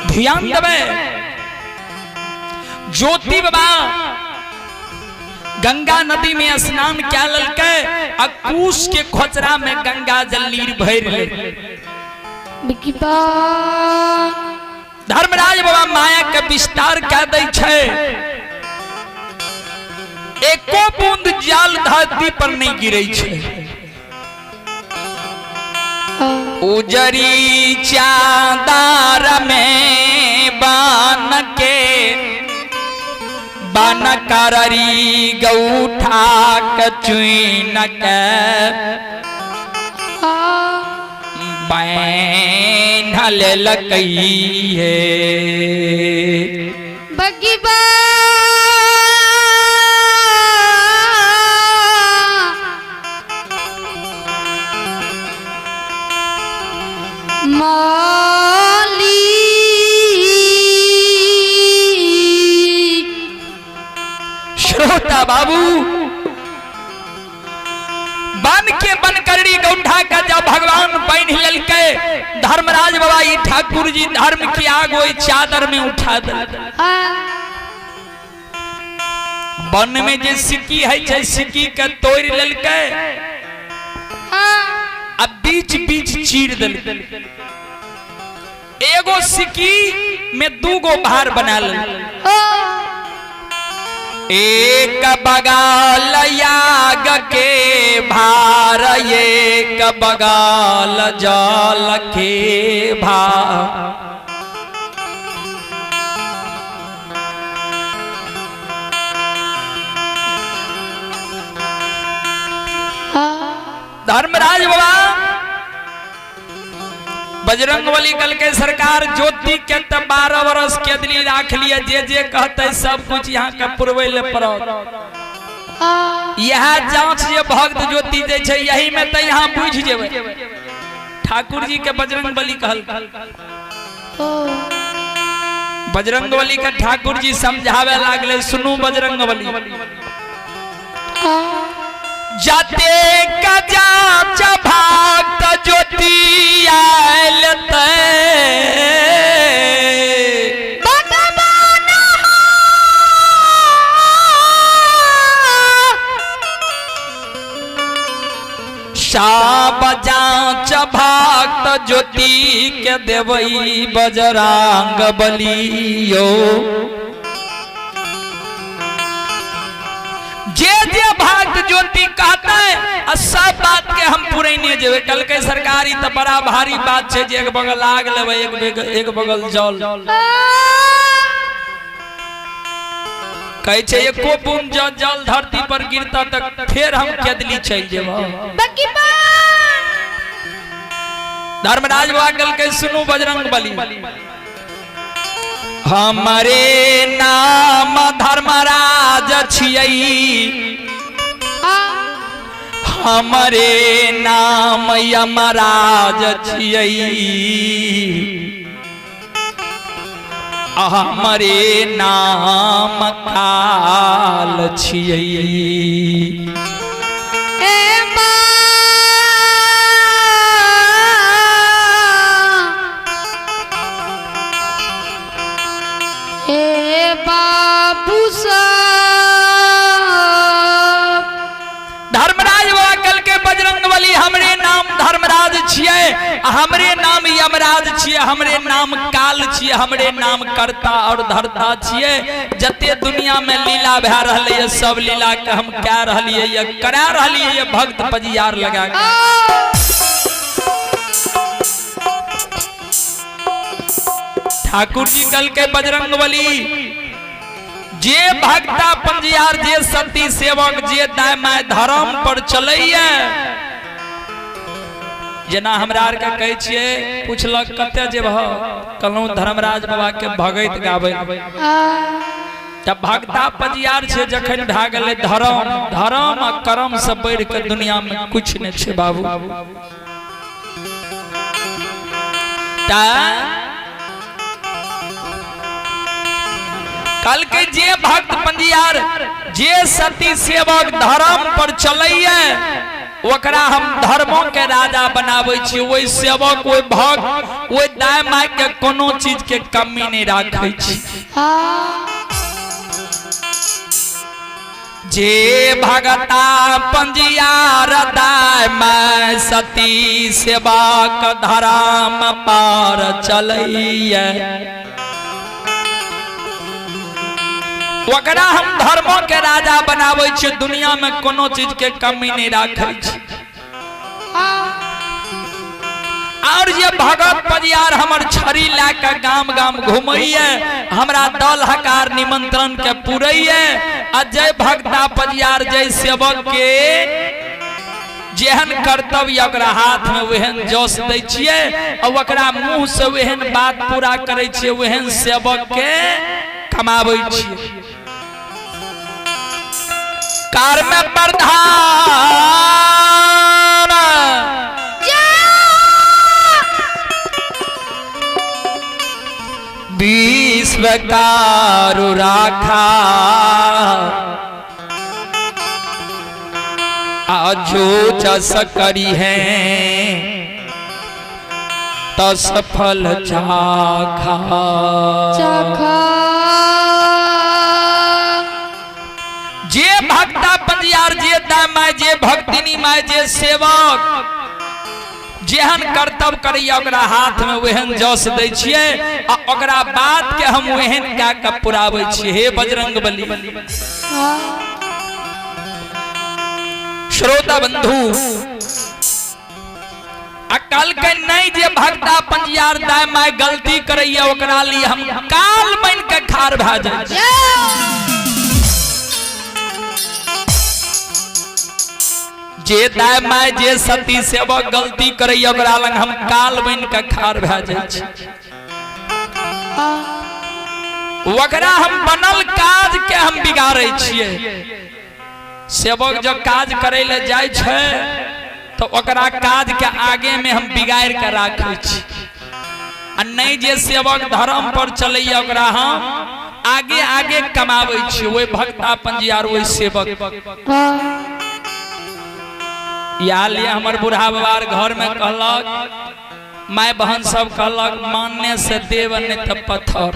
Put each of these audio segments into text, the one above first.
ध्यान देबै। ज्योति बाबा गंगा नदी में स्नान कए लेलकै आ कुश के खोचरा में गंगा जल नीर भरि लेल। धर्मराज बाबा माया के विस्तार कए दै छै, एको बूंद जल धरती पर नहीं गिरै छै। उजरी चादर में बान के बन कररी गौठा के चुन के बान्हल लकई है। बगीबा माली। श्रोता बाबू, बन के बनकरड़ी गौंढा का जब भगवान पहन ललके, धर्मराज बाबा ई ठाकुर जी धर्म की आग ओहि चादर में उठा दल। वन में जे सिक्की है छै, सिक्की के तोड़ ललके आ बीच बीच चीर दल। एगो सिक्की में दूगो भार बना लल। एक बगाल याग के भार, एक बगाल जल के भार। धर्मराज बाबा बजरंग बली कल के सरकार ज्योति के त 12 बरस के दिली राख लिए, जे जे कहते सब कुछ यहाँ के पुरबै ले पड़त। यह जांच जे भक्त ज्योति दे छै, यही में त यहाँ बुझ जेबै। ठाकुर जी के बजरंग बली कहल। बजरंग बली के ठाकुर जी समझावे लागले, सुनू बजरंग बली, जाते का जांच भक्त ज्योति आयल ते सब जांच भक्त ज्योति के देवई बजरंग बलियो। जे जे भक्त ज्योति कहते आ सब बात के हम पुरैने जेबै। कल के सरकारी तऽ बड़ा भारी बात छै जे एक बगल आग लेबै, एक बगल जल। कहै छै एको बूंद जँ जल धरती पर गिरता तऽ फेर हम केदली चलि जेबै। धर्मराज बाबा कहलकै, सुनू बजरंग बली, हमारे नाम धर्मराज छियै, हमारे नाम यमराज छियै, हमारे नाम काल छियै। ए माँ, ए बाबू साहब। धर्मराज बाबा कल के बजरंग बली, हमरे नाम धर्मराज छियै, हमरे नाम यमराज छियै, हमरे नाम काल छियै, हमरे नाम कर्ता और धर्ता छियै। जते दुनिया में लीला भए रहलै ये सब लीला के हम कए रहलियै ये, करा रहलियै ये भक्त पजियार लगा के। ठाकुर जी कल के बजरंग बली, जे भक्ता पंजियार, जे सती सेवक, जे दाय my धर्म पर चलैया, जेना हमरा आरके कहै छियै, पुछलक कतऽ जेबह, कहलहुँ धर्मराज बाबा के भगैत गाबै। तऽ भक्ता पजियार छै जखन भए गेलै धर्म, धर्म आ कर्म से बढ़ि के दुनिया में कुछ नहि छै बाबू। कल के जे भक्त पंजियार, जे सती सेवक धर्म पर चलैया, ओकरा हम धर्मों के राजा बनाबै छी। ओहि सेवक, ओहि भक्त, ओहि दाय माय के कोनो चीज के कमी नहीं राखै छी। जे भगता पंजियार दाय माय सती सेवक धर्म पार चलैया, ओकरा हम धर्मो के राजा बनाबै छी। दुनिया में कोनो चीज के कमी नहीं राखै छी। और जे भगत परियार हमर छड़ी लए के गाम गाम घुमैये, हमरा दल हकार निमंत्रण के पुरैये, आ जय भगता परियार जय सेवक के जेहन कर्तव्य ओकरा हाथ में ओहन जस दै छियै आ ओकरा मुंह से ओहन बात पूरा करै छियै, ओहन सेवक के कमाबै छियै। कर्म प्रधान विश्व कारु राखा, आजो जस करी है तस फल चाखा। चाखा। जे भक्ता पंजियार, जे दामाय, जे भक्तिनी माय, जे सेवक जेहन कर्तव्य करैया, ओकरा हाथ में ओहन जस दै छियै आ ओकरा बात के हम ओहन कए के पुराबै छियै। हे बजरंग बली। श्रोता बंधु, आ कल के नहीं जे भक्ता पंजियार दाय माय गलती करैया, ओकरा लिए हम काल बन के खार भए जाइ छी। जे दाय माय, जे सती सेवक गलती करैया, ओकरा लग हम काल बन के खार भए जाइ छी। ओकरा हम बनल काज के हम बिगाड़ै छियै। सेवक जब काज करै लए जाइ छै तऽ ओकरा काज के आगे में हम बिगाड़ के राखै छी, आ नहि जे सेवक धर्म पर चलैया, ओकरा हम आगे आगे कमाबै छी। ओहि भक्ता पंजियार, ओहि सेवक या लिए हमर बूढ़ा बाबा घर में कहलक, माय बहन सब कहलक, मानने से देव नहीं तो पत्थर।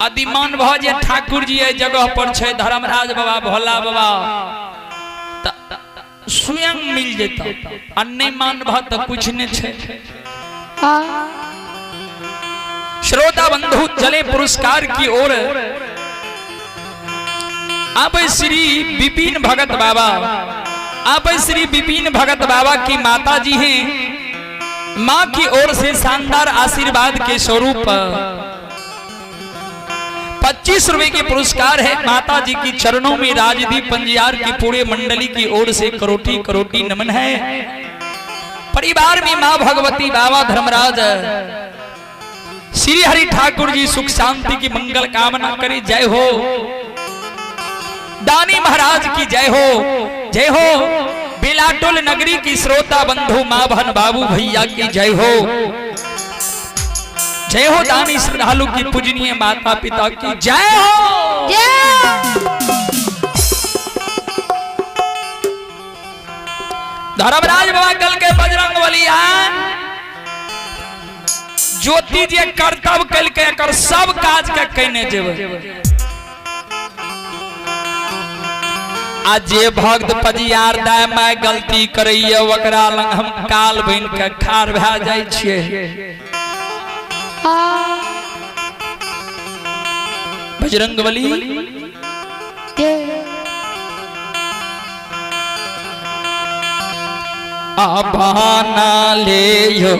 अधिमान भ जे ठाकुर जी एहि जगह पर छै, धर्मराज बाबा, भोला बाबा, तऽ स्वयं मिल जेता, आ नहीं मानबह तऽ कुछ नहीं छै। श्रोता बंधु, चले पुरस्कार की ओर। अब श्री विपिन भगत बाबा, अब श्री विपिन भगत बाबा की माता जी हैं। माँ की ओर से शानदार आशीर्वाद के स्वरूप 25 रुपए के पुरस्कार है। माता जी की चरणों में राजदीप पंजियार की पूरे मंडली की ओर से करोटी करोटी नमन है। परिवार में माँ भगवती, बाबा धर्मराज, श्री हरि ठाकुर जी सुख शांति की मंगल कामना करे। जय हो दानी महाराज की जय हो, जय हो बेलाटोल नगरी की श्रोता बंधु माँ बहन बाबू भैया की जय हो, जय हो दानी श्रद्धालु की पूजनीय माता पिता की जय हो। धर्मराज बाबा कल के बजरंग बलिया ज्योति जे कर्तव्य कल के एकर सब काज के कने जेबै, आ जे भक्त पजियार दाय माय गलती करैया, ओकरा लग हम काल बनि के खार भए जाइ छियै। बजरंग बली। आबाना ले यो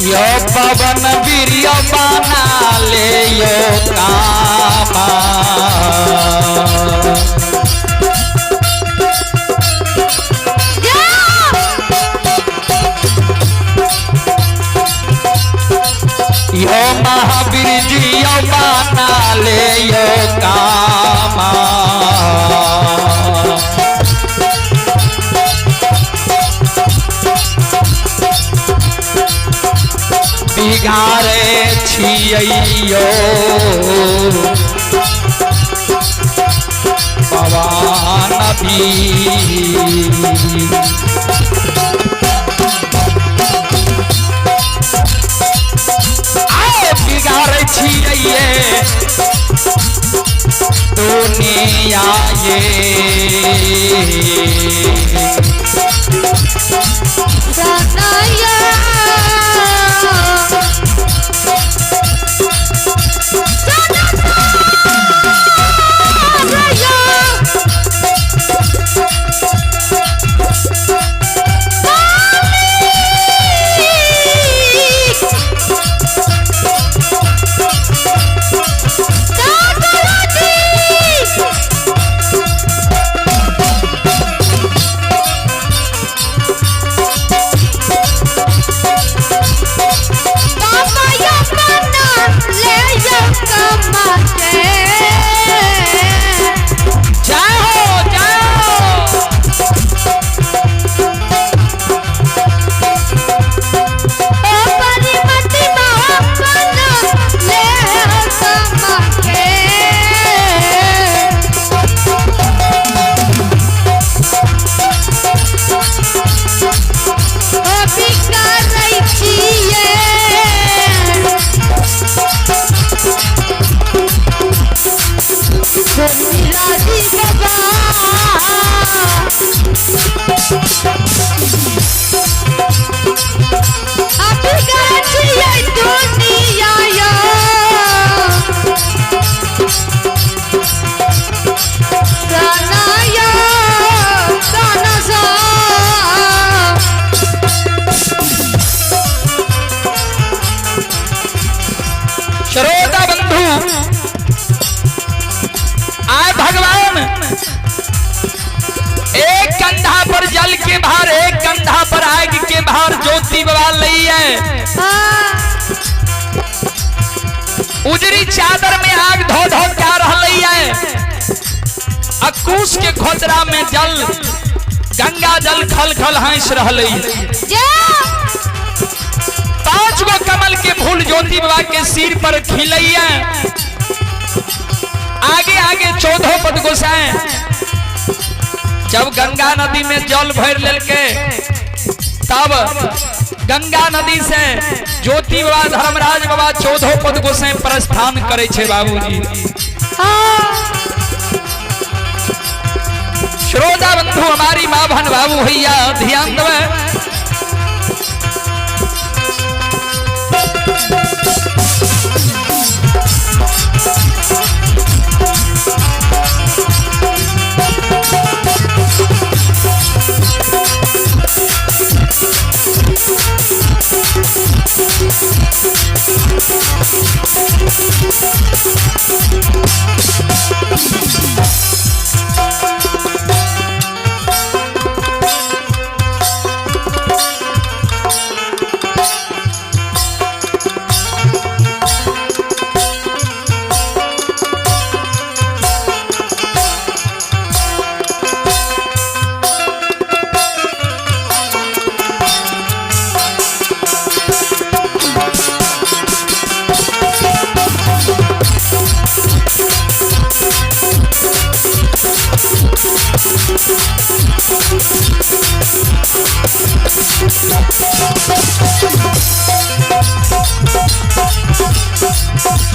यो पवन वीर बना ले यो कामा। छियै यौ बाबा नबी। आओ बिगाड़ै छियै दुनिया ये। सनया सनया जय हो जय हो। राजी बाबा अभी छियै दुनिया यो सनया सनसा। श्रोता बंधु आए भगवान एक कंधा पर जल के भार, एक कंधा पर आग के भार ज्योति बाबा लई है। उजरी चादर में आग धो धो क्या रही है। अकूश के खोदरा में जल गंगा जल खल खल हंस रही। 5 गो कमल के फूल ज्योति बाबा के सिर पर खिलैया। आगे आगे 14 पद गोसाए जब गंगा नदी में जल भर लेलके तब गंगा नदी से ज्योति बाबा धर्मराज बाबा 14 पद गोसाई प्रस्थान करे छे बाबूजी। श्रोता बंधु हमारी माँ बहन बाबू भैया ध्यान दे।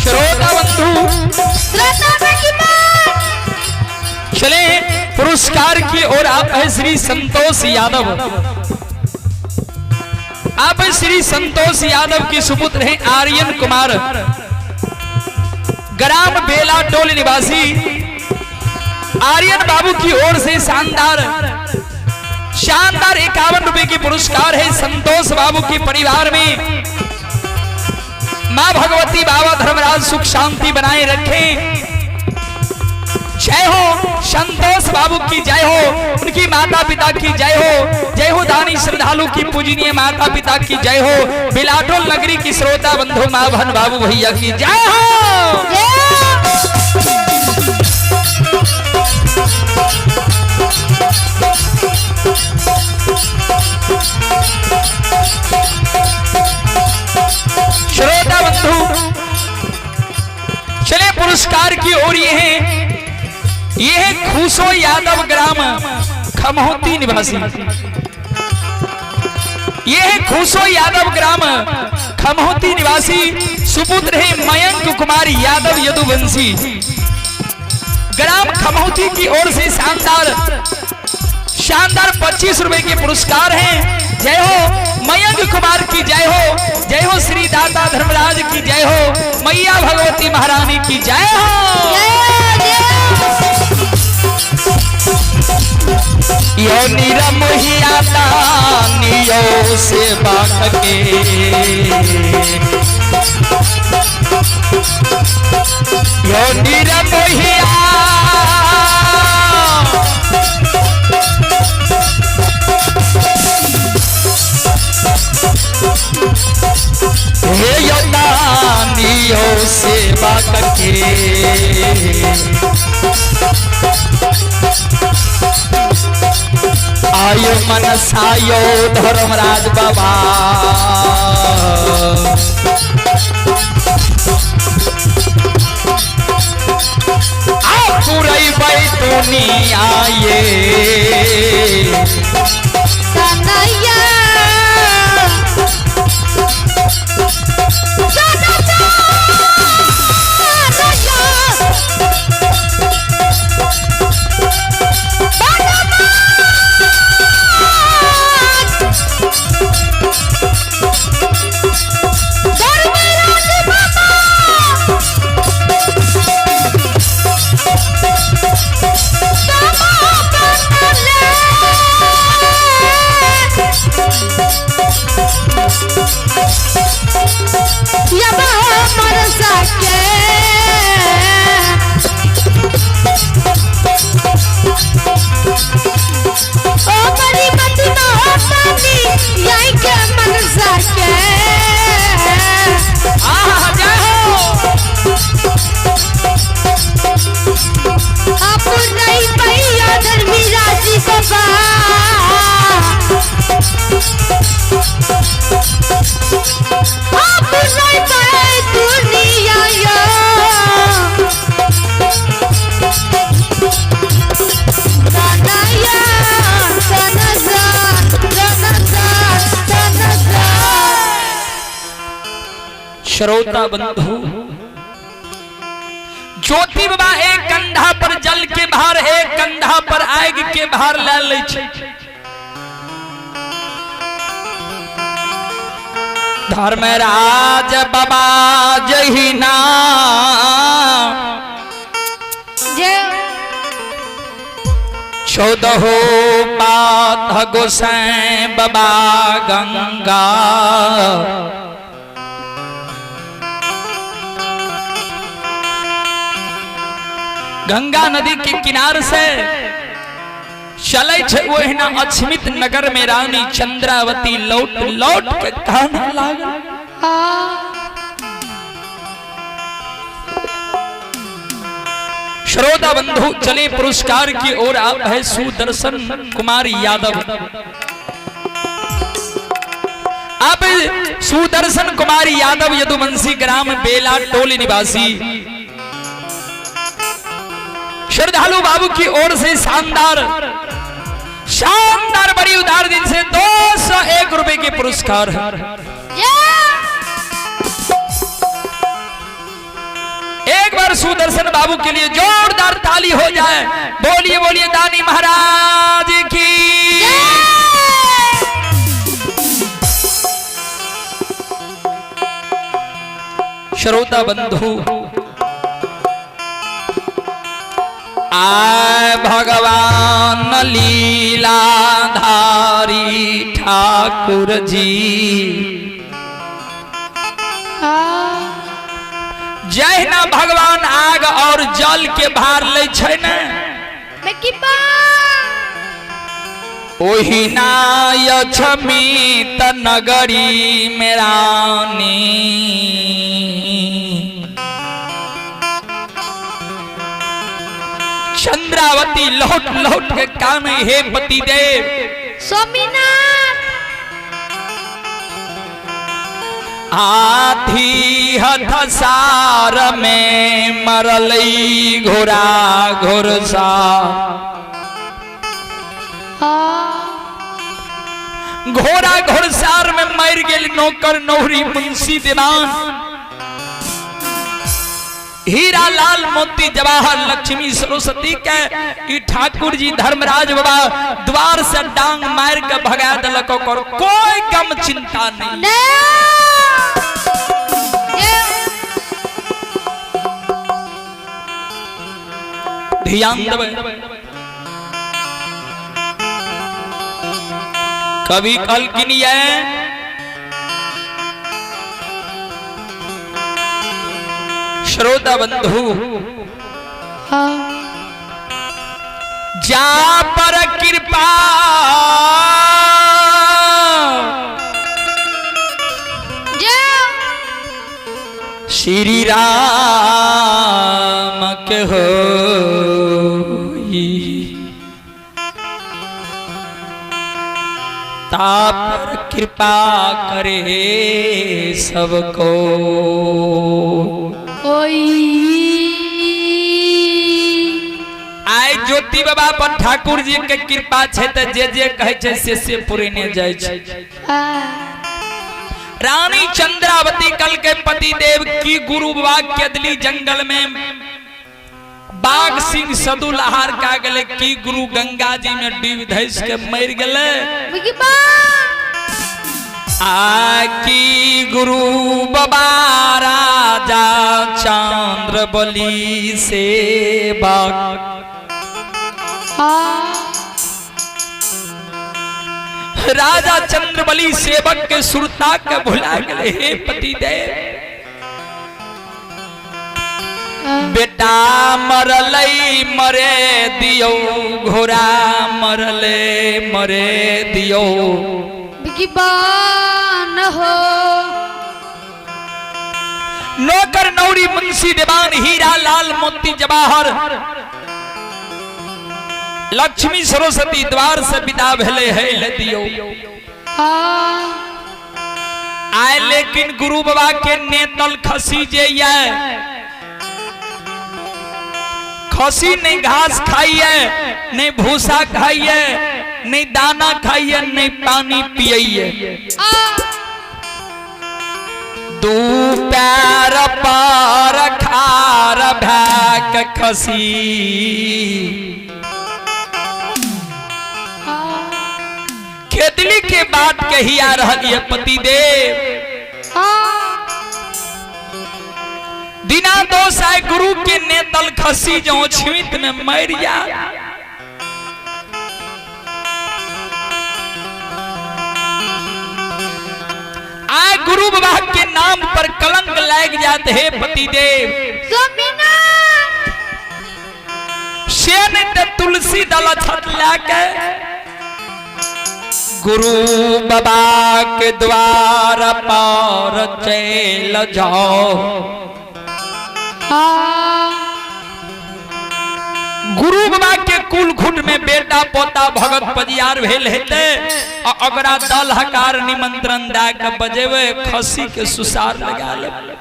श्रोता बंधु चले पुरस्कार की ओर। आप है श्री संतोष यादव, आप श्री संतोष यादव के सुपुत्र हैं आर्यन कुमार, ग्राम बेला टोल निवासी। आर्यन बाबू की ओर से शानदार शानदार 51 रुपए की पुरस्कार है संतोष बाबू के परिवार में। मां भगवती बाबा धर्मराज सुख शांति बनाए रखें। जय हो संतोष बाबू की जय हो, उनकी माता पिता की जय हो, जय हो दानी श्रद्धालु की पूजनीय माता पिता की जय हो, बिलाटोल नगरी की श्रोता बंधु मां बहन बाबू भैया की जय हो। श्रोता बंधु ये है खुशो यादव ग्राम खमहोती निवासी। ये है खुशो यादव ग्राम खमहोती निवासी, सुपुत्र है मयंक कुमार यादव यदुवंशी, ग्राम खमौती की ओर से शानदार शानदार 25 रुपए के पुरस्कार हैं। जय हो मयंक कुमार की जय हो, जय हो श्री दाता धर्मराज की जय हो, मैया भगवती महारानी की जय हो। यो निरमोहिया दानियो से बाख के, यो निरमोहिया हे यो दानियो सेवा के। आयो मनसायो धर्मराज बाबा, पुरैबै दुनिया ये। कन्हैया धर्मराज बाबा आहा जय हो। श्रोता बंधु, ज्योति बाबा एक कंधा पर जल के भार, एक कंधा पर आग के भार ले लै छै। धर्मराज बाबा जहिना चौदहो पाथ गोसाई बाबा गंगा, गंगा नदी के किनार से चले छे ओहिना अछमित नगर में रानी चंद्रावती लौट लौट के काने लागल। श्रोता बंधु, चले पुरस्कार की ओर। आप है सुदर्शन कुमार यादव। अब सुदर्शन कुमार यादव यदुवंशी ग्राम बेला टोली निवासी श्रद्धालु बाबू की ओर से शानदार शानदार बड़ी उदार दिन से 201 रुपए के पुरस्कार है। एक बार सुदर्शन बाबू के लिए जोरदार ताली हो जाए। बोलिए बोलिए दानी महाराज की। श्रोता बंधु, आय भगवान लीलाधारी ठाकुर जी, जहिना भगवान आग और जल के भार लै छै ने, ओहिना यछमित नगरी में रानी चंद्रावती लौट लौट के कान, हे पतिदेव स्वामीनाथ, हाथी हथसार में मरलई घोड़ा घोड़सा। घोड़ा घोड़सार में मर गेल नौकर नौरी मुंशी दीवान हीरा लाल मोती जवाहर लक्ष्मी सरस्वती के ई ठाकुर जी धर्मराज बाबा द्वार से डांग मार के भगा देलक, ओकर कोई गम चिंता नहीं। ध्यान देबै, कवि कहलखिन ये श्रोता बंधु, जा पर कृपा श्री राम के हो, तापर कृपा करे सबको। आइ ज्योति बाबा पर ठाकुर जी के कृपा छै त जे जे कहै छै से से पुरेने जाइ छै। रानी चंद्रावती कल के पति देव की गुरु बाबा के दिली जंगल में बाघ सिंह सदुल आहार का गेले, की गुरु गंगा जी में डूब धस के मर गेले, आ की गुरु बाबा राजा चंद्र बलि सेवक। राजा चंद्रबली सेवक के सुरता के भुला गेले। हे पति देव, बेटा मरलै मरे दियौ, घोड़ा मरले मरे दियौ। हो नौकर नौरी मुंशी देवान हीरा लाल मोती जवाहर लक्ष्मी सरस्वती द्वार से विदा भेले है ले दियौ। आए लेकिन गुरु बाबा के नेतल खसी जे ये खसी नहीं घास खाइए, नहीं भूसा खाइए, नहीं दाना खाइए, नहीं पानी पियइए, दू पैर पर खार भैक खसी खेदली के बात कही आ रही है पतिदेव। बिना दोष आए गुरु के नेतल खसी जो छिमित में मर जा। आए गुरु बाबा के नाम पर कलंक लाग जात हे पतिदेव। से नहीं तो तुलसी दल छत लाके गुरु बाबा के द्वार पर चल जाओ। गुरु बाबा के कुल घुट में बेटा पोता भगत पजियार भेल हेते आ ओकरा दल हकार निमंत्रण दए के बजेबे, खसी के सुसार लगा लेबै।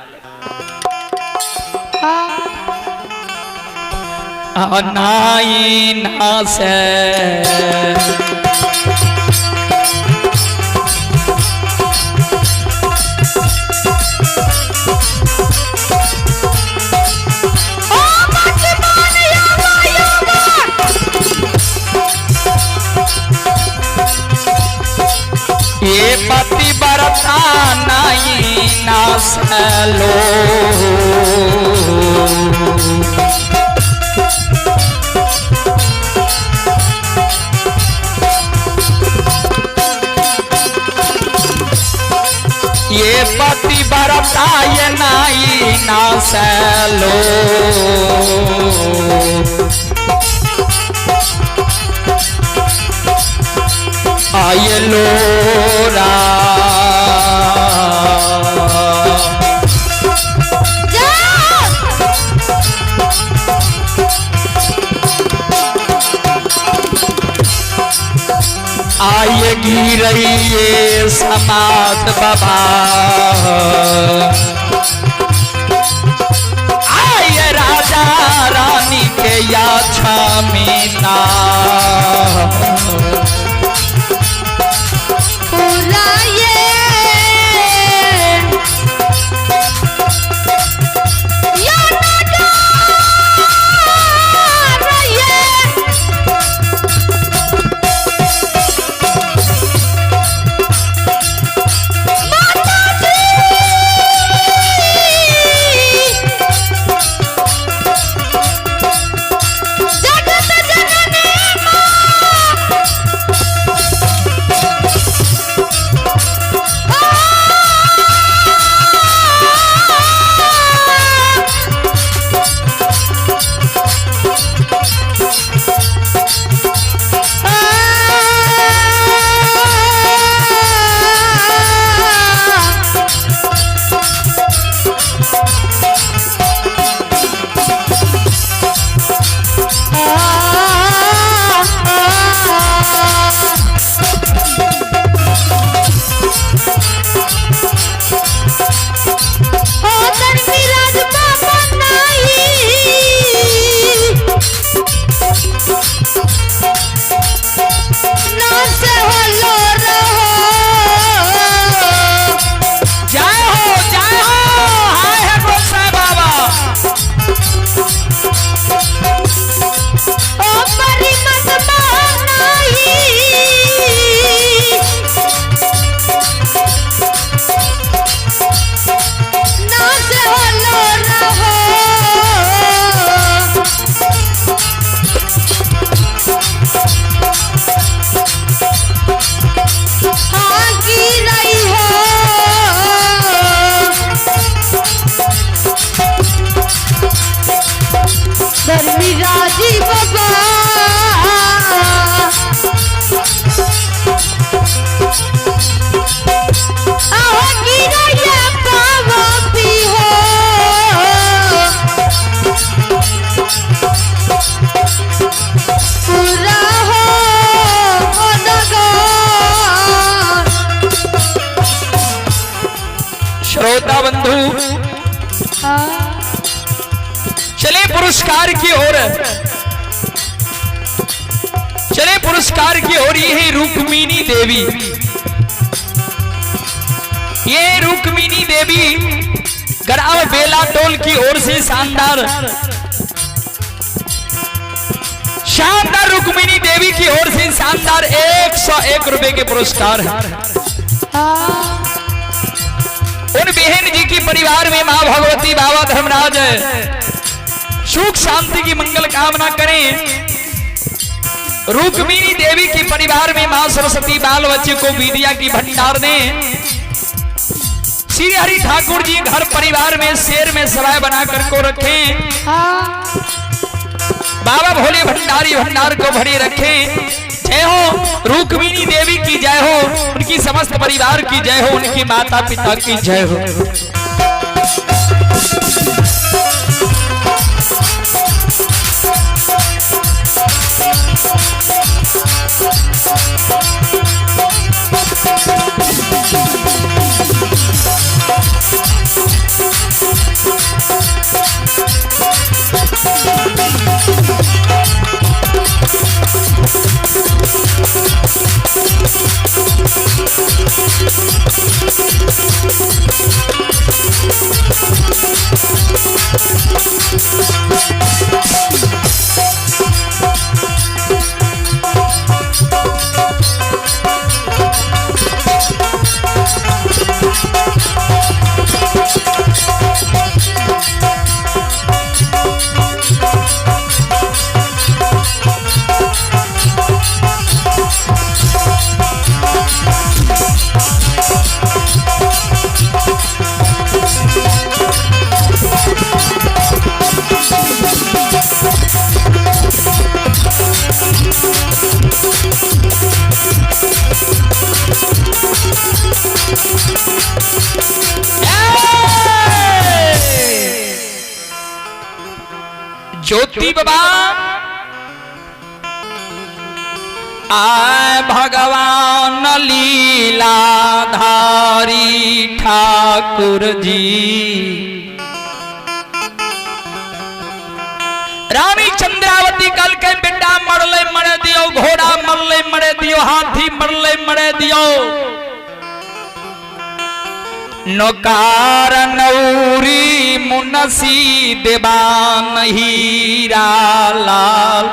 नाई ना से ये पति बरता नहीं ना लो। ये पति बरता ये नाई ना लो। आये लोरा आइए गिरइए समाज बाबा आइए राजा रानी के या छमीना जय हो हाय है गोसाई बाबा। धर्मीराजी बाबा आओ गिरैया बाबा पीहो पूरा हो नगर। श्रोता बंधु चले पुरस्कार की ओर, चले पुरस्कार की ओर। ये है रुक्मिणी देवी, ये रुक्मिणी देवी ग्राम बेलाटोल की ओर से शानदार शानदार रुक्मिणी देवी की ओर से शानदार 101 रुपए के पुरस्कार है। उन बहन जी की परिवार में मां भगवती बाबा धर्मराज सुख शांति की मंगल कामना करें। रुक्मिणी देवी की परिवार में मां सरस्वती बाल बच्चे को विद्या की भंडार दें। श्री हरि ठाकुर जी घर परिवार में शेर में सराय बनाकर को रखें। बाबा भोले भंडारी भंडार को भरे रखें। जय हो रुक्मिणी देवी की जय हो, उनकी समस्त परिवार की जय हो, उनकी माता पिता की जय हो। ज्योति बाबा आय भगवान लीलाधारी ठाकुर जी। रानी चंद्रावती कल के बेटा मरले मरे दियो, घोड़ा मरले मरे दियो, हाथी मरले मरे दियो, नौकार नौरी मुनसी देवान हीरा लाल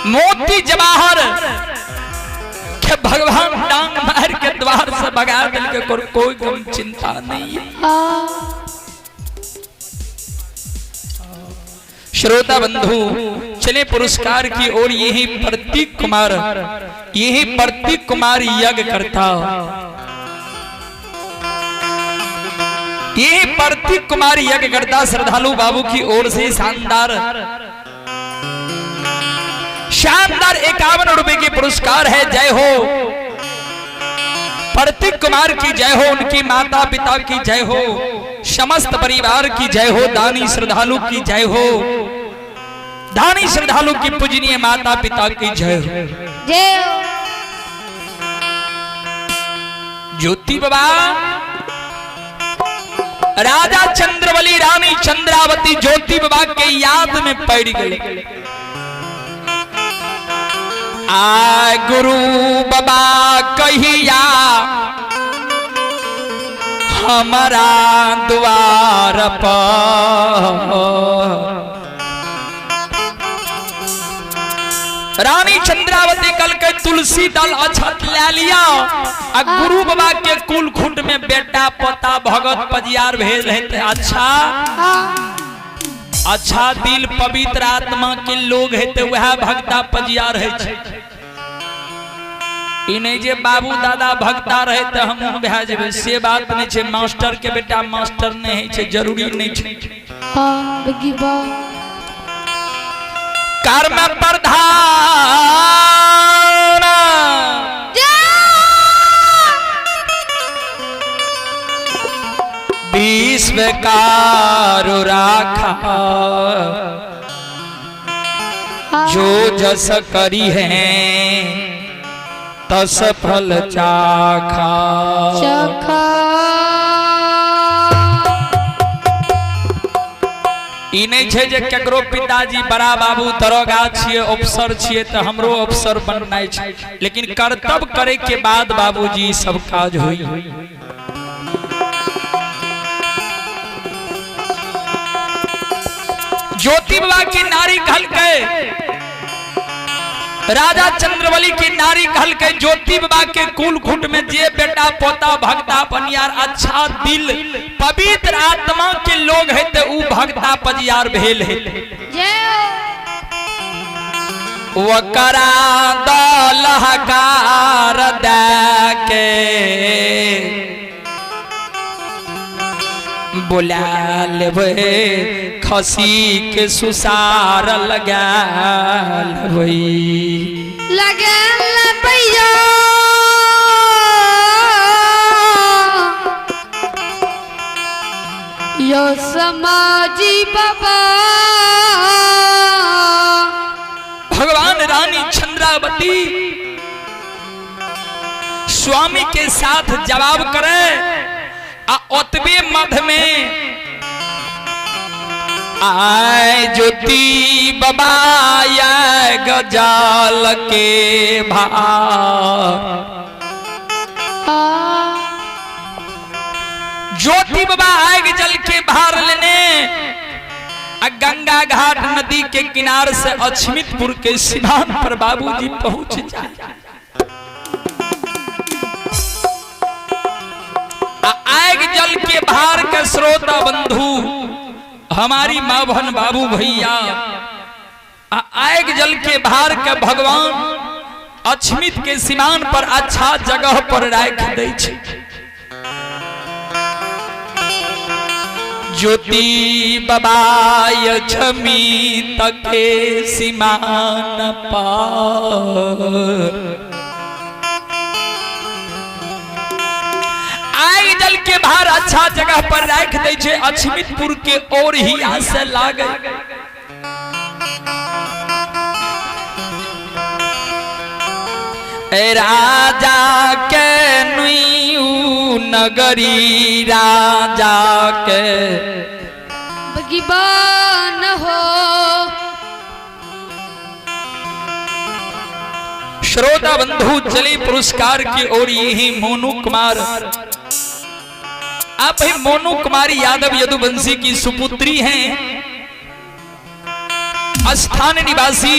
मोती जवाहर के भगवान डांग मार के द्वार से भगा दिल के कोई गम चिंता नहीं है। श्रोता बंधु चले पुरस्कार की ओर। यही प्रतीक कुमार, यही प्रतीक कुमार यज्ञ करता, यही प्रतीक कुमार यज्ञ करता श्रद्धालु बाबू की ओर से शानदार शानदार 51 रुपए की पुरस्कार है। जय हो प्रतीक कुमार की जय हो, उनकी माता पिता की जय हो, समस्त परिवार की जय हो, दानी श्रद्धालु की जय हो, दानी श्रद्धालु की पूजनीय माता पिता की जय हो। जय हो। ज्योति बाबा राजा चंद्रबली रानी चंद्रावती ज्योति बाबा के याद में पड़ गए। आ गुरु बाबा कहिया हमारा द्वार पर। रानी चंद्रावती कल के तुलसी दल अछत ले लिया आ गुरु बाबा के कुल खुट में बेटा पोता भगत पजियार भेज रहे थे। अच्छा अच्छा दिल पवित्र आत्मा के लोग है तो वह भक्ता पजियार है। ई नहीं जे बाबू दादा भक्ता रहे तो हम भए जेबै, से बात नहीं छे। मास्टर के बेटा मास्टर नहीं है छे, जरूरी नहीं छे। हाँ बगी बा। कर्म प्रधान विश्व कारो राखा, जो जस करी है तस फल चाखा। चखा। ई नहीं छे जे केकरो पिताजी बड़ा बाबू दरोगा छिए, अफसर छिए तो हमरो अफसर बननाइ छे, लेकिन कर्तव्य करे के बाद बाबूजी सब काज होई। ज्योति बाबा की नारी कहल के, राजा चंद्रबली की नारी कहल के ज्योति बाबा के कुल खुट में जे बेटा पोता भक्ता पनियार अच्छा दिल पवित्र आत्मा के लोग है ते ऊ भक्ता पजियार भेल है। जय हो। वकरा दलहकार दे के बोला लेबै, खसी के सुसार लगा लेबै। लगा भैया यो समाजी बाबा। भगवान रानी चंद्रावती स्वामी के साथ जवाब करे आ ओतबे मध में आय ज्योति बाबा या गजाल के भा। ज्योति बाबा आग जल के भार लेने आ गंगा घाट नदी के किनार से अछमितपुर के सिवान पर बाबूजी पहुंच जाए। आ आग जल के भार के श्रोता बंधु हमारी माँ बहन बाबू भैया, आ आग जल के भार के भगवान अछमित के सिमान पर अच्छा जगह पर राख दै छै। ज्योति बाबा अछमित के सिमान पर आग जल के भार अच्छा जगह पर राख दै छै। अछमितपुर के और ही आसे लागे। ए राजा के नुई नगरी राजा के बगीबान हो। श्रोता बंधु चले पुरस्कार की ओर। ये ही मोनू कुमार, आप ही मोनू कुमारी यादव यदुवंशी की सुपुत्री हैं, स्थान निवासी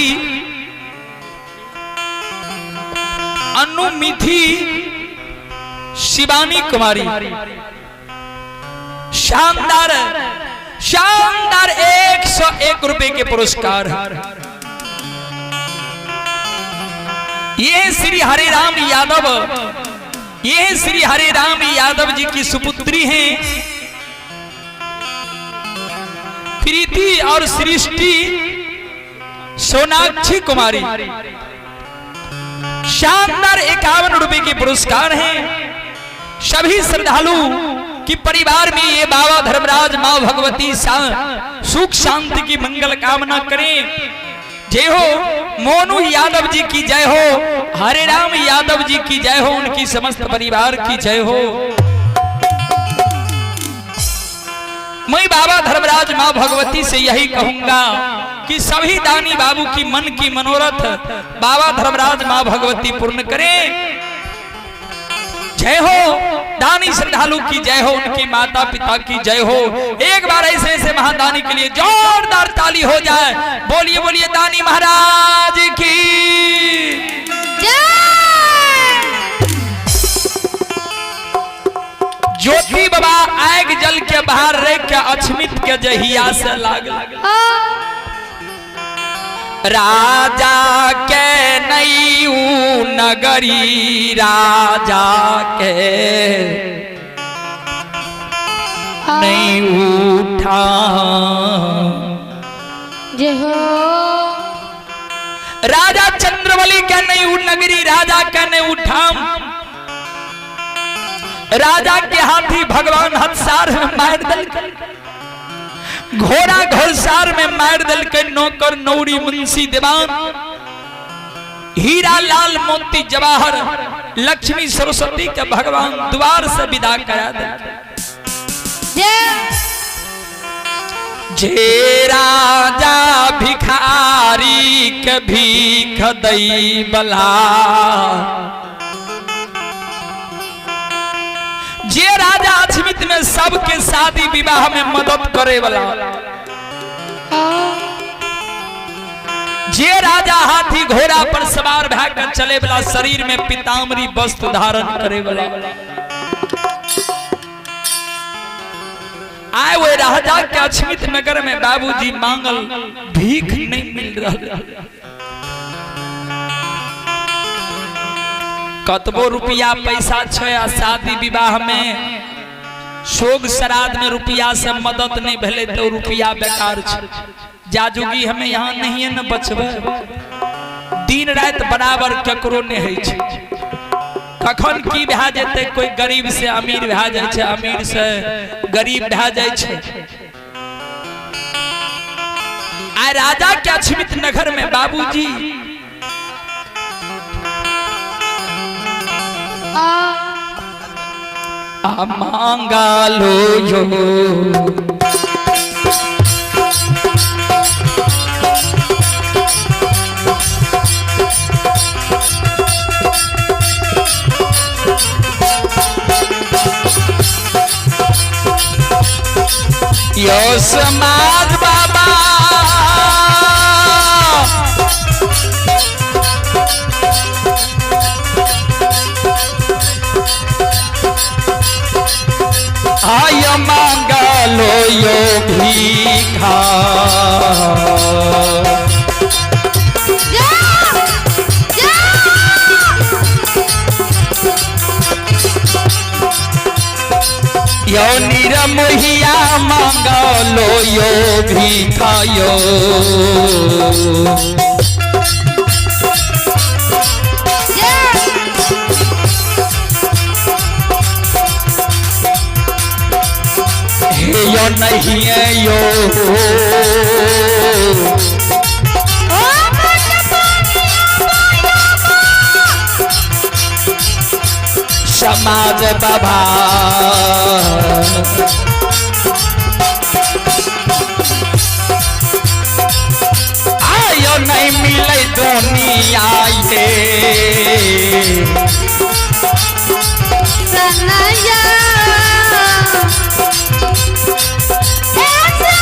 अनुमिथि शिवानी कुमारी। शानदार शानदार 101 रुपए के पुरस्कार। ये श्री हरे राम यादव, ये श्री हरे राम यादव जी की सुपुत्री हैं प्रीति और सृष्टि सोनाक्षी कुमारी। शानदार 51 रुपए के पुरस्कार हैं। सभी श्रद्धालु की परिवार में ये बाबा धर्मराज माँ भगवती सुख शांति की मंगल कामना करें। जय हो मोनू यादव जी की जय हो, हरे राम यादव जी की जय हो, उनकी समस्त परिवार की जय हो। मैं बाबा धर्मराज माँ भगवती से यही कहूंगा कि सभी दानी बाबू की मन की मनोरथ बाबा धर्मराज माँ भगवती पूर्ण करें। जय हो दानी श्रद्धालु की जय हो, उनकी माता पिता की जय हो। एक बार ऐसे ऐसे महादानी के लिए जोरदार ताली हो जाए। बोलिए बोलिए दानी महाराज की जय। ज्योति बाबा आग जल के बाहर रह के अछमित के जहिया से लागल राजा के नई नगरी राजा के नहीं उठा। जय हो। राजा चंद्रबली के नहीं उ नगरी, राजा के नहीं उठाम। राजा के हाथी भगवान हथसार में मार दल, घोड़ा घोड़सार में मार दल के, नौकर नौरी मुंशी दीवान हीरा लाल मोती जवाहर लक्ष्मी सरस्वती के भगवान द्वार से विदा करा दे। जय। जे राजा भिखारी के भीख दई बला, जे राजा अछमित में सबके शादी विवाह में मदद करे वाला, जे राजा हाथी घोड़ा पर सवार भए के चले वाला, शरीर में पीताम्बरी वस्त्र धारण करे वाला, आए वो राजा के अछमित नगर में बाबूजी मांगल भीख नहीं मिल रहा। कतबो रुपया पैसा छै आ शादी विवाह में शोक श्राद्ध में रुपया से मदद नहीं भेले तो रुपया बेकार छै। जाजुगी हमें यहाँ नहीं है न बचबे, दिन रात बराबर केकरो नहीं है छै। कखन की भए जेतै, कोई गरीब से अमीर भए जाइ छै, अमीर से गरीब भए जाइ छै। आ राजा के अछमित नगर में बाबूजी आ मांगा लो यो यो समाज बाबा आय मांगा लो यो भीखा। यो निरमोहिया मांगा लो यो भीखा यो। हे यो नहीं है यो समाज बाबा। आयो नहीं मिले दुनिया ये सनया हे सनया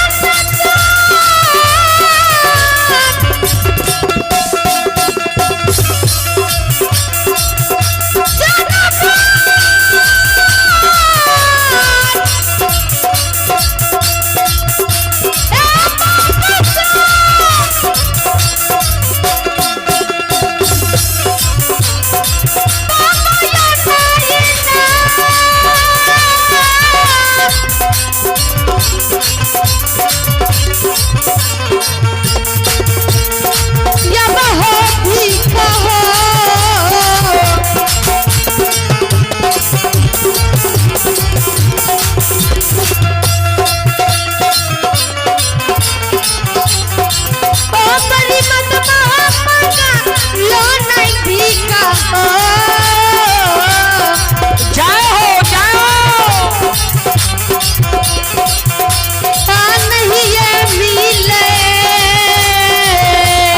यब हो भीख हो। ओ बड़ी मत महामंगा लो नहीं भीख हो। जय हो जय हो। ता नहीं ये मिले।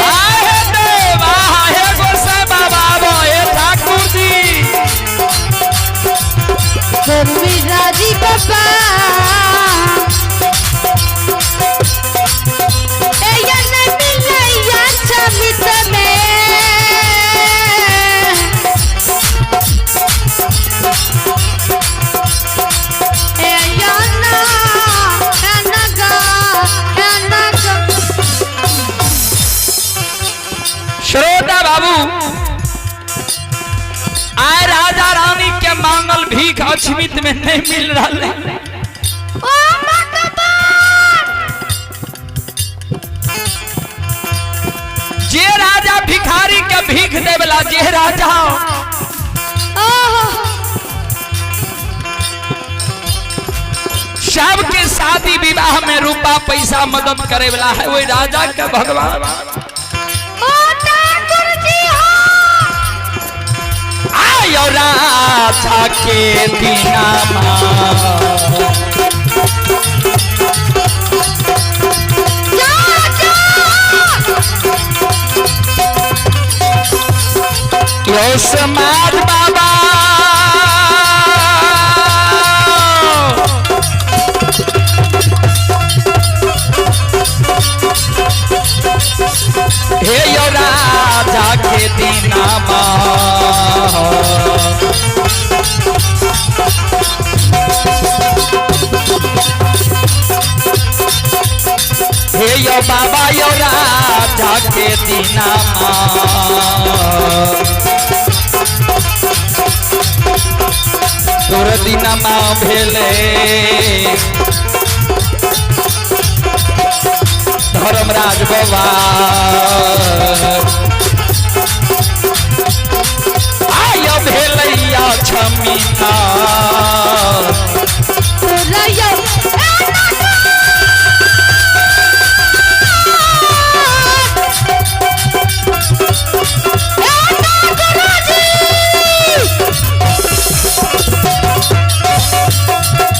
आहे देव आहे गोसाई बाबा आबो हे ठाकुर जी। राजी बाबा ए या नहीं मिले या छमित में। ए या ना ए ना गा ए ना गा। श्रोता बाबू आए राजा रानी के मांगल भीख अछमित में नहीं मिल रहा है। ओ भगवान जे राजा भिखारी के भीख देवला जे राजा ओहो सबके शादी विवाह में रुपा पैसा मदद करे वाला है वही राजा के भगवान। ओ ठाकुर जी हो। आयो राजा के दीना जा जा। यो समाज बाबा हे यो राजा के दीना हे यो बाबा यो राजा के दीना तोर दिनमा भेले धर्मराज बाबा आय भेलैया छमिता। रयो ए ना गा। ए ठाकुर जी।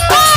आ।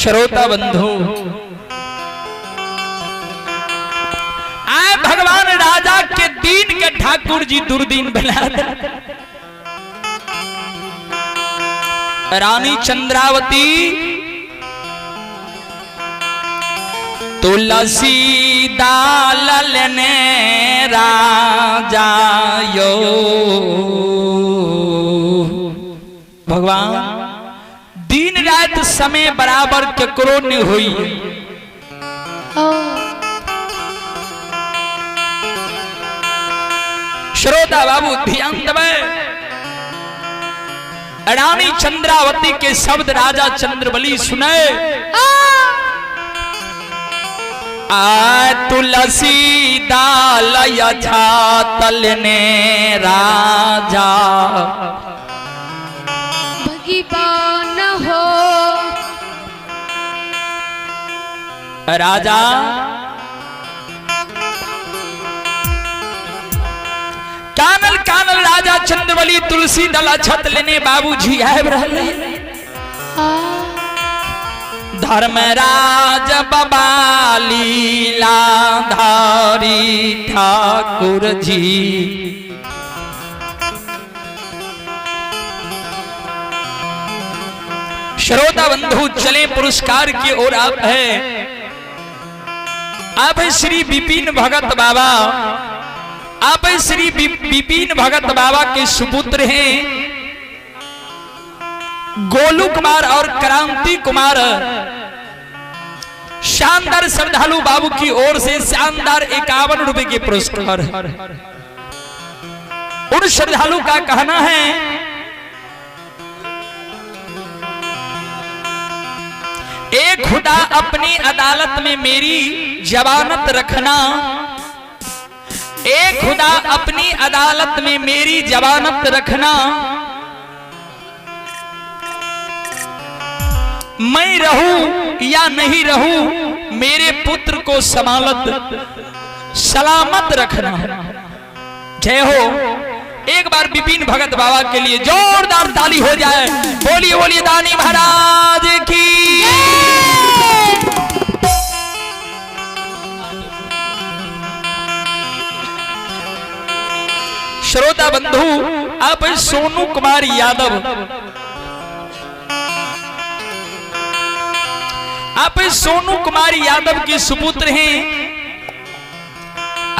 श्रोता बंधु, आए भगवान राजा के दीन के ठाकुर जी दुर्दीन बना दे। रानी चंद्रावती तुलसी दाल लेने राजा यो। भगवान दिन रात समय बराबर केकरो नहीं हुई। श्रोता बाबू ध्यान देवे, रानी चंद्रावती के शब्द राजा चंद्रबली सुने। आ तुलसी दाल छातल ने राजा भगवान हो। राजा कानल कानल राजा चंद्रबली तुलसी दल छत लेने बाबूजी आबि रहले। धर्मराज बाबा लीला धारी ठाकुर जी। श्रोता बंधु चले पुरस्कार की ओर। आप है, आप है श्री विपिन भगत बाबा। आप है श्री विपिन भगत बाबा के सुपुत्र हैं गोलू कुमार और क्रांति कुमार। शानदार श्रद्धालु बाबू की ओर से शानदार 51 रुपए के पुरस्कार। उन श्रद्धालु का कहना है, एक खुदा अपनी अदालत में मेरी जमानत रखना, एक खुदा अपनी अदालत में मेरी जमानत रखना, मैं रहूं या नहीं रहूं मेरे पुत्र को समालत सलामत रखना। जय हो। एक बार विपिन भगत बाबा के लिए जोरदार ताली हो जाए। बोलिए बोलिए दानी महाराज की। श्रोता बंधु, आप सोनू कुमार यादव, आप सोनू कुमार यादव के सुपुत्र हैं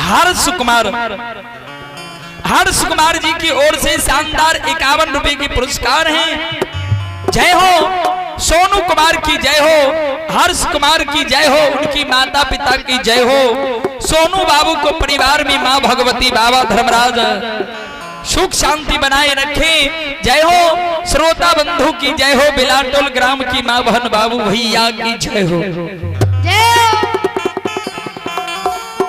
हर्ष कुमार। हर्ष कुमार जी की ओर से शानदार 51 रुपए के पुरस्कार हैं। जय हो सोनू कुमार की जय हो, हर्ष कुमार की जय हो, उनकी माता पिता की जय हो। सोनू बाबू को परिवार में माँ भगवती बाबा धर्मराज सुख शांति बनाए रखें। जय हो श्रोता बंधु की जय हो, बेलाटोल ग्राम की माँ बहन बाबू भैया की जय हो।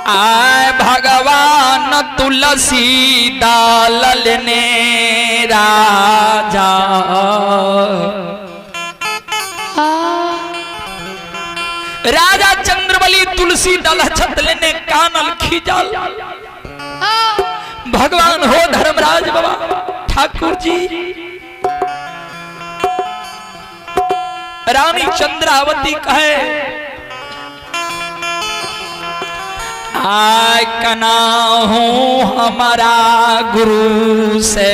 आए भगवान तुलसी दाल ने राजा। राजा चंद्रबली तुलसी दल छत लेने कानल खींचल। भगवान हो धर्मराज बाबा ठाकुर जी। रानी चंद्रावती कहे, आय कना हूं हमारा गुरु से,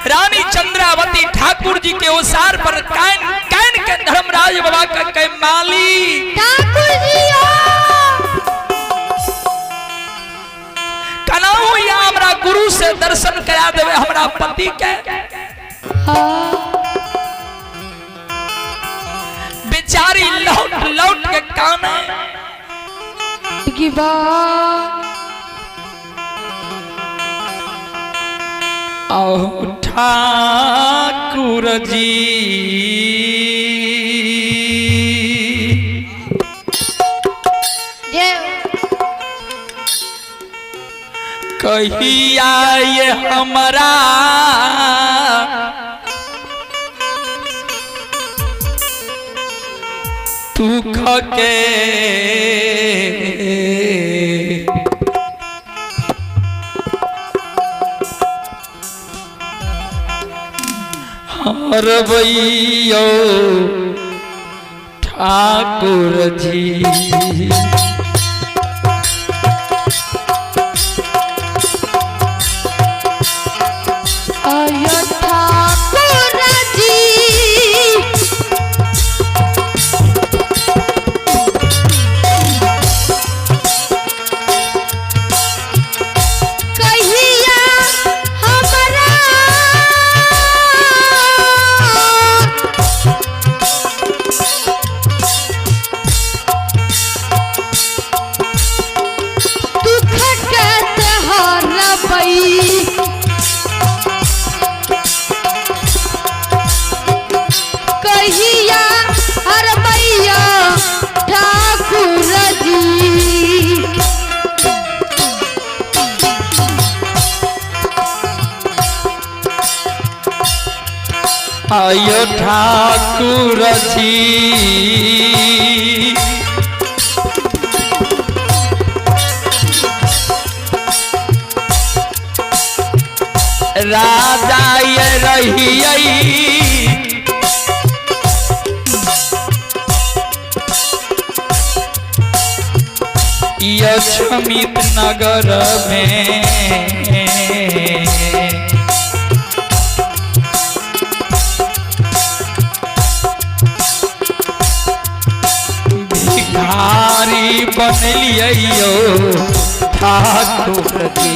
रानी चंद्रावती ठाकुर जी के ओसार पर can can के धर्मराज बाबा का के माली ठाकुर जी कनाऊ या हमरा गुरु से दर्शन करा देवे हमरा पति के। बेचारी लौट लौट के काने। आओ ठाकुर जी कहिया ये हमरा दुख के हरबैयो ठाकुर जी। आयो ठाकुर जी। कहिया हमरा दुख के हरबई, कहिया हरबैया ठाकुर जी। आयो ठाकुर जी। राजा ये रहियै यक्षमित नगर में। भिखारी बनलियै यौ ठाकुर जी।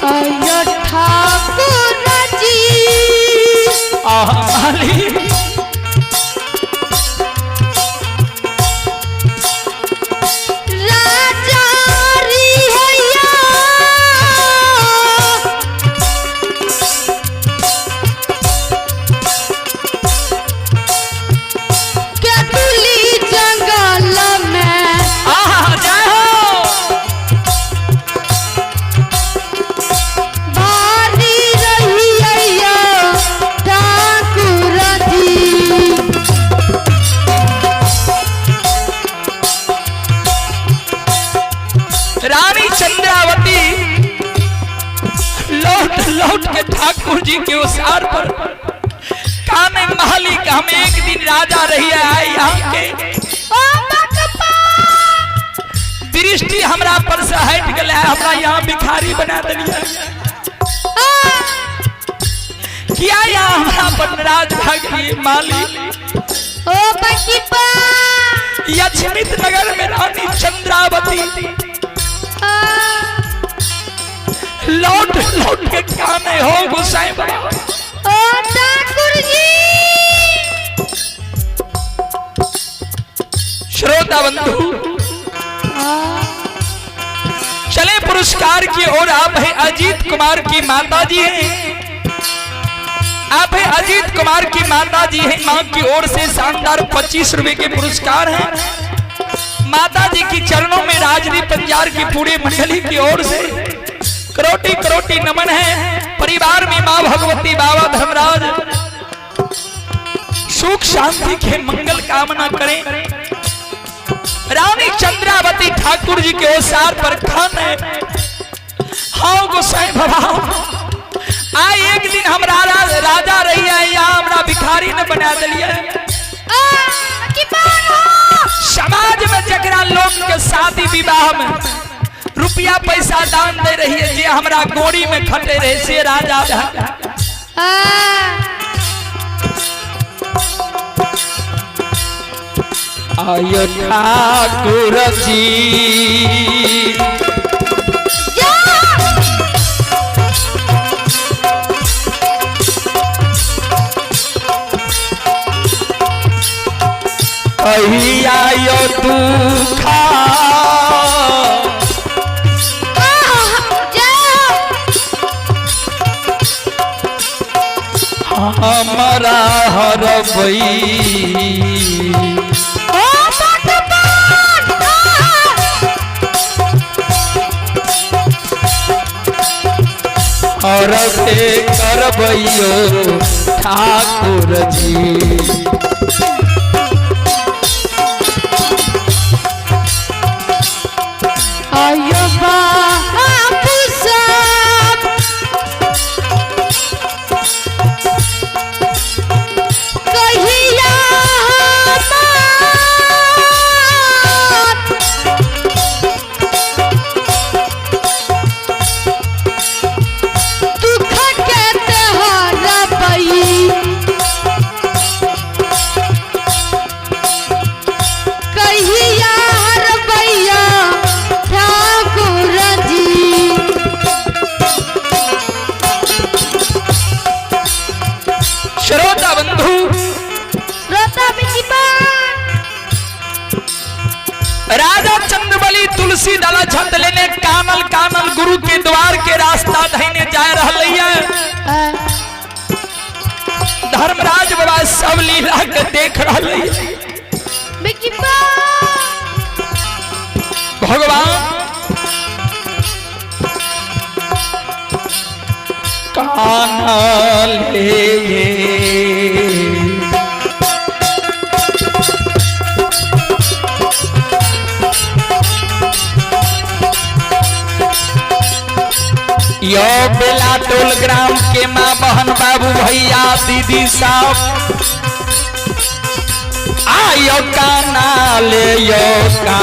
आयो ठाकुर जी। आहा माली। राजा रिहैया केतुली जंगल में आहा जय हो। भारी रहिया ठाकुर जी। रानी चंद्रावती लौट लौट के ठाकुर जी के उसार पर काने मालिक, हम एक दिन राजा रही आए यहाँ के ओ बकपा दृष्टि हमरा पर से हट गया, हमरा यहाँ भिखारी बना दिलिया। किया यहाँ हमरा पर नाराज भऽ गेलियै मालिक? ओ बकपा यक्षमित नगर में रानी चंद्रावती लौट लौट के काने हो गुसाई बाबा। ओ ठाकुर जी। श्रोता बंधु, चले पुरस्कार की ओर। आप है अजीत कुमार की माता जी हैं, आप है अजीत कुमार की माता जी हैं। मां की ओर से शानदार 25 रुपए के पुरस्कार हैं। माता जी की चरणों में राजरी पंजार की पूरी मंडली की ओर से करोटी करोटी नमन है। परिवार में मां भगवती बाबा धर्मराज सुख शांति के मंगल कामना करें। रानी चंद्रावती ठाकुर जी के ओसार पर खान है। हाँ गोसाई बाबा, आइ एक दिन हम राजा रही है, यहाँ हमरा भिखारी ने बना दिलियै। समाज में जकरा लोग के शादी विवाह में रुपया पैसा दान दे रही है, जे हमरा गोड़ी में खटे रहे से राजा भए। आयो ठाकुर जी। कहिया यो दुखा हमरा हरबई। हरबे करबैयो ठाकुर जी। आयो बाबू सा। तुलसी दला छत लेने कानल कानल गुरु के द्वार के रास्ता धैने जा रहलैया। धर्मराज बाबा सब लीला के देख रहलैया। भगवान कानल यो बेलाटोल ग्राम के माँ बहन बाबू भैया दीदी साहब आयो काना ले यो का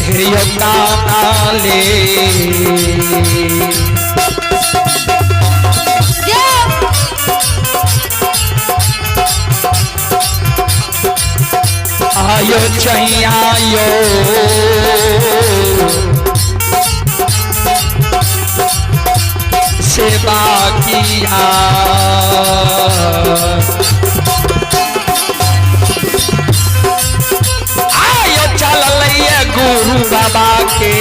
हे यो काना ले आयो चैया सेवा किया। आयो चल गुरु बाबा के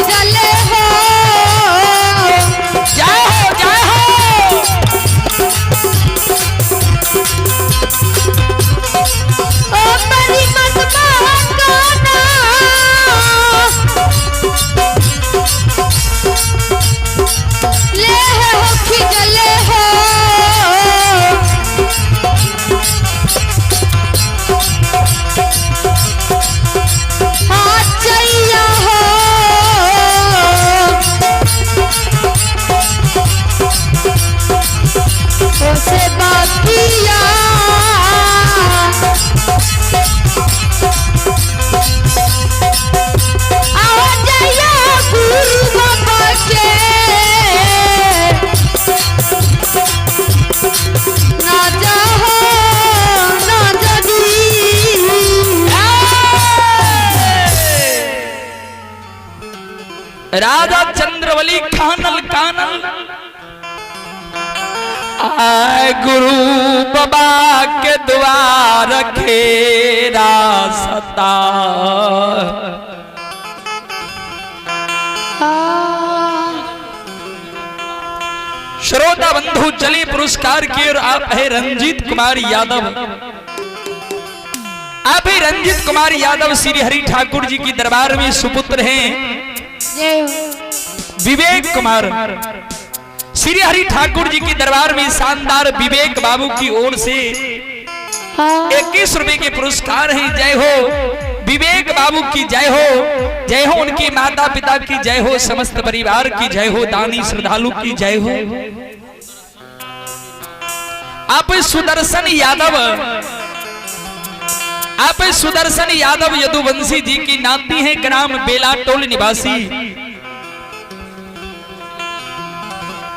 जय हो जय हो। से बाकिया आओ जया गुरु बाबा के ना जाहो ना जदी। राजा चंद्रवली कानल कानल आए गुरु बाबा के द्वार खेरा सता। श्रोता बंधु चले पुरस्कार की और आप है रंजीत कुमार यादव। आप है रंजीत कुमार यादव श्री हरि ठाकुर जी की दरबार में सुपुत्र हैं। विवेक कुमार श्री हरि ठाकुर जी की दरबार में शानदार विवेक बाबू की ओर से 21 रुपए के पुरस्कार हैं। जय हो विवेक बाबू की जय हो, जय हो उनके माता पिता की जय हो, समस्त परिवार की जय हो, दानी श्रद्धालु की जय हो। आप सुदर्शन यादव, आप सुदर्शन यादव यदुवंशी जी की नाती हैं, ग्राम बेलाटोल निवासी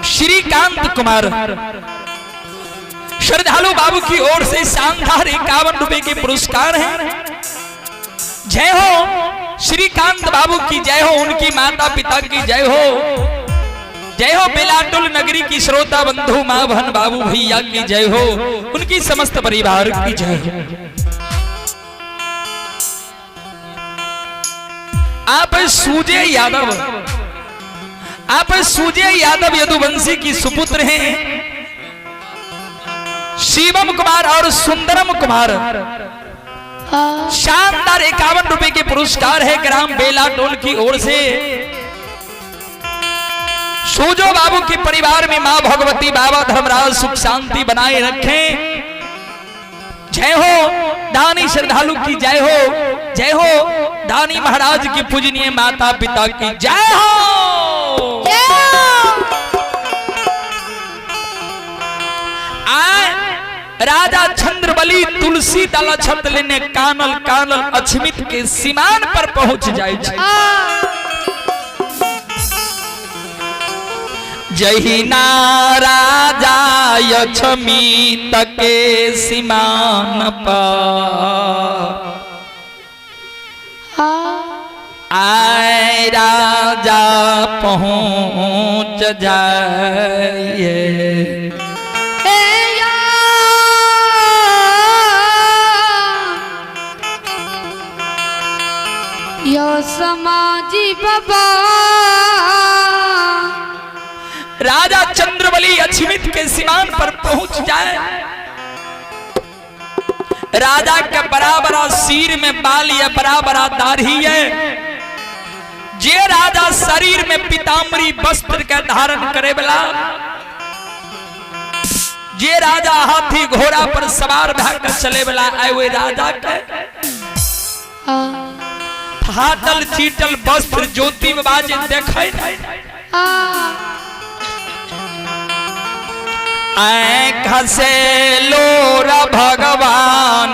श्रीकांत कुमार श्रद्धालु बाबू की ओर से शानदार 51 रुपए के पुरस्कार हैं। जय हो श्रीकांत बाबू की जय हो, उनकी माता पिता की जय हो, जय हो बेलाटोल नगरी की श्रोता बंधु माँ बहन बाबू भैया की जय हो, उनकी समस्त परिवार की जय हो। आप सूजे यादव, आप सूजे यादव यदुवंशी की सुपुत्र हैं शिवम कुमार और सुंदरम कुमार। शानदार 51 रुपए के पुरस्कार है ग्राम बेलाटोल की ओर से। सूजो बाबू के परिवार में माँ भगवती बाबा धर्मराज सुख शांति बनाए रखें। जय हो दानी श्रद्धालु की जय हो, जय हो दानी महाराज की पूजनीय माता पिता की जय हो। आए राजा चंद्रबली तुलसी दल छत लेने कानल कानल अछमित के सीमान पर पहुंच जाए। जहिना राजा अछमित के सीमान पर आए राजा पहुंच जाइए। यो समाजी बाबा। राजा चंद्रबली अछमित के सीमान पर पहुंच जाए। राजा के बड़ा बड़ा सिर में बाल है, बड़ा बड़ा दाढ़ी है। जे राजा शरीर में पीताम्बरी वस्त्र के धारण करे वाला, जे राजा हाथी घोड़ा पर सवार भए के चले वाला आए, ओहि राजा के फाटल चीटल वस्त्र ज्योति बाबा जे देखे आँख से लोरा भगवान।